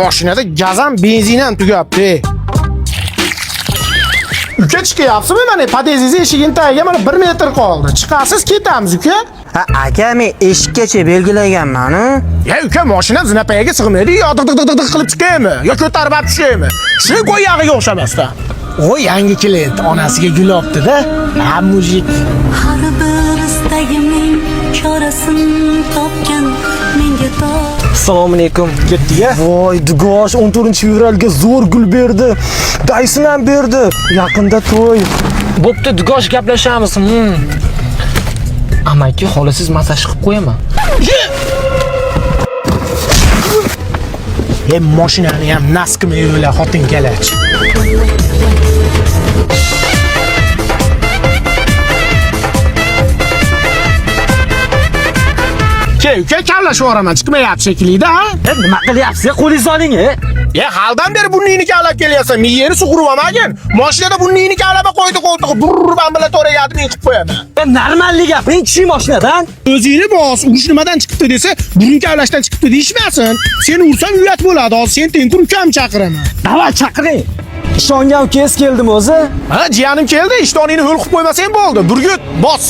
Mashinada gaz ham, benzin ham tugabdi. Uka, chiqyapsizmi? Mana podyezdingiz eshigini tagiga mana 1 metr qoldi. Chiqasiz, ketamiz, uka. Ha, aka, men eshikkacha belgilaganman-u. Ya uka, mashinam zinapayaga sig'maydi, yo diq diq diq diq qilib chiqaymi, yo ko'tarib olib tushaymi? Shuni qo'y yog'iga o'xshamasdan. O yangi klient onasiga gul olibdi-da. Ha, mujik. Har bir istagimning chorasin topgan menga to Assalomu alaykum. Ketdik-a. Voy, dugosh 14-fevralga zo'r gul berdi. Daysin ham berdi. Yaqinda to'y. Bo'pti, dugosh, gaplashamiz. Amaki, xolasiz massaj qilib qo'yaman. E, mashinani ham nas qilmay xotin kalach. Ke, uka, kavlashib yuboraman, chiqmayapti shekilli-da, ha? Nima qilyapsiz? Qo'lingizni oling. E, haldan beri burningni kavlab kelyapsan, miyangni sug'urib olmagin. Mashinada burningni kavlab qo'ydi qo'ltig'i, burr bilan to'raga admin qilib qo'yaman. Normallik gapiring, tushing mashinadan. O'zingni bos, urush nimadan chiqibdi desa, burun kavlashdan chiqibdi deyishmasin. Seni ursam uyat bo'ladi, hozir sen tengqur ukamni chaqiraman. Davay chaqiring. Ishongan ukangiz keldimi o'zi? Ha, jiyanim keldi, ishtoningni ho'l qilib qo'ymasang bo'ldi. Burgut, bos.